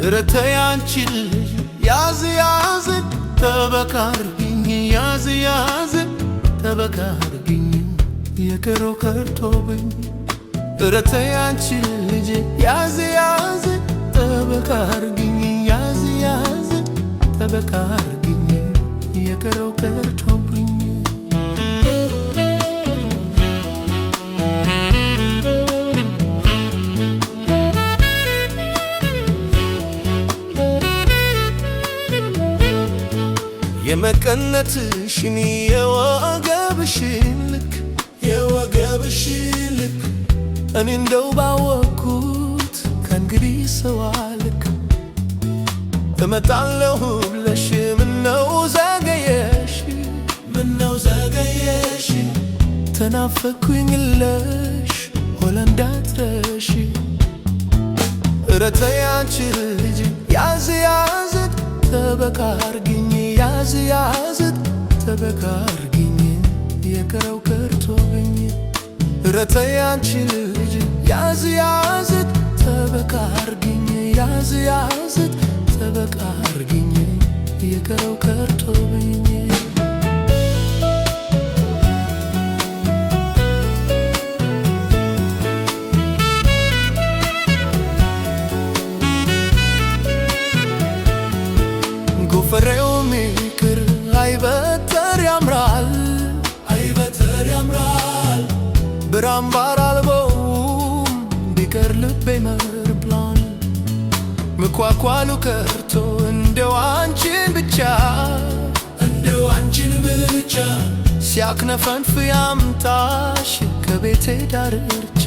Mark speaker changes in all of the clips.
Speaker 1: ኧረ ተይ አንቺ ልጅ ያዝ ያዝ ጠበቅ አርጊኝ፣ ያዝ ያዝ ጠበቅ አርጊኝ የቀረው ቀርቶብኝ። ኧረ ተይ አንቺ ልጅ ያዝ ያዝ ጠበቅ አርጊኝ፣ ያዝ ያዝ ጠበቅ አርጊኝ የቀረው ቀርቶብኝ። የመቀነትሽን የወገብሽን ልክ፣ የወገብሽን ልክ እኔ እንደው ባወቅኩት ከእንግዲህ ሰው አልክ። እመጣለሁ ብለሽ ምነው ዘገየሽ? ምነው ዘገየሽ? ተናፈኩኝ ለሽ ሆላ እንዳትረሺ። ኧረ ተይ አንቺ ልጅ ያዝ ያዝ ጠበቅ አርጊኝ፣ ያዝ ያዝ ጠበቅ አርጊኝ የቀረው ቀርቶብኝ። ኧረ ተይ አንቺ ልጅ ያዝ ያዝ ጠበቅ አርጊኝ፣ ያዝ ያዝ ጠበቅ አርጊኝ የቀረው ቀርቶብኝ። ጎፈሬው ይቅር አይበጠር ያምራል፣ አይበጠር ያምራል። ብራምባር አልበውም ቢቀር ልቤ መርፕላን። ምኳኳሉ ቀርቶ እንደው አንቺን ብቻ፣ እንደው አንቺን ብቻ ሲያክነፈንፍ ያምጣሽ ከቤቴ ዳርቻ።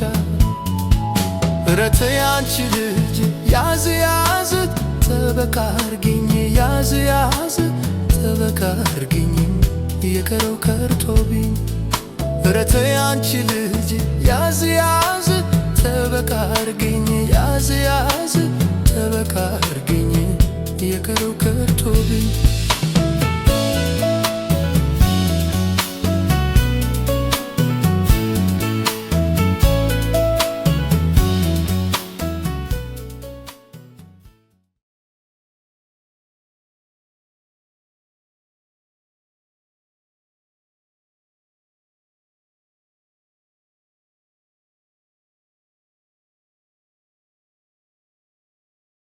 Speaker 1: ኧረ ተይ አንቺ ልጅ ያዝ ያዝ ጠበቅ አርጊኝ፣ ያዝ ያዝ ጠበቅ አርጊኝ የቀረው ቀርቶብኝ። ኧረ ተይ አንቺ ልጅ ያዝ ያዝ ጠበቅ አርጊኝ፣ ያዝ ያዝ ጠበቅ አርጊኝ የቀረው ቀርቶብኝ።